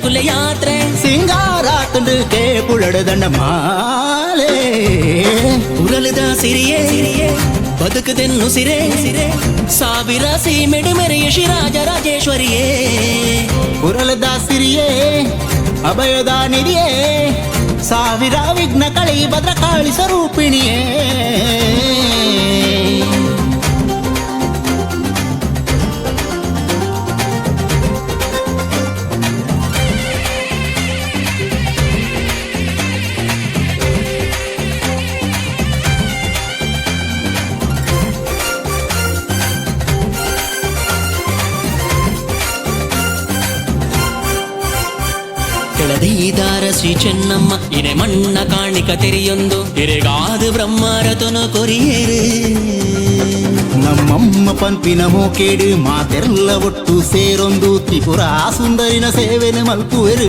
ಜನಕುಲೆ ಯಾತ್ರೆ. ಸಿಂಗಾರಾತಂಡು ಕೇಪುಳಡು ದಂಡ ಮಾಲೆ. ಉರಲದ ಸಿರಿಯೇ, ಬದುಕದೆನ್ನು ಸಿರೆ, ಸಾವಿರ ಸೀಮೆಡು ಮೆರೆಯ ಶ್ರೀರಾಜ ರಾಜೇಶ್ವರಿಯೇ. ಉರಲದ ಸಿರಿಯೇ, ಅಭಯದ ನಿಧಿಯೇ, ಸಾವಿರ ವಿಘ್ನ ಕಳಿ ಭದ್ರಕಾಳಿ ಸ್ವರೂಪಿಣಿಯೇ. ಕೆಳದೀದಾರ ಶ್ರೀ ಚೆನ್ನಮ್ಮ ಇನೆ ಮಣ್ಣ ಕಾಣಿಕ ತೆರಿಯೊಂದು ಇರೆಗಾದು ಬ್ರಹ್ಮರತನು ಕೊರಿಯೇರು. ನಮ್ಮಮ್ಮ ಪನ್ಪಿನ ಮೋಕೇಡು ಮಾತೆರ್ಲ ಒಟ್ಟು ಸೇರೊಂದು ತ್ರಿಪುರ ಸುಂದರಿನ ಸೇವೆನ ಮಲ್ಪುವೆರು.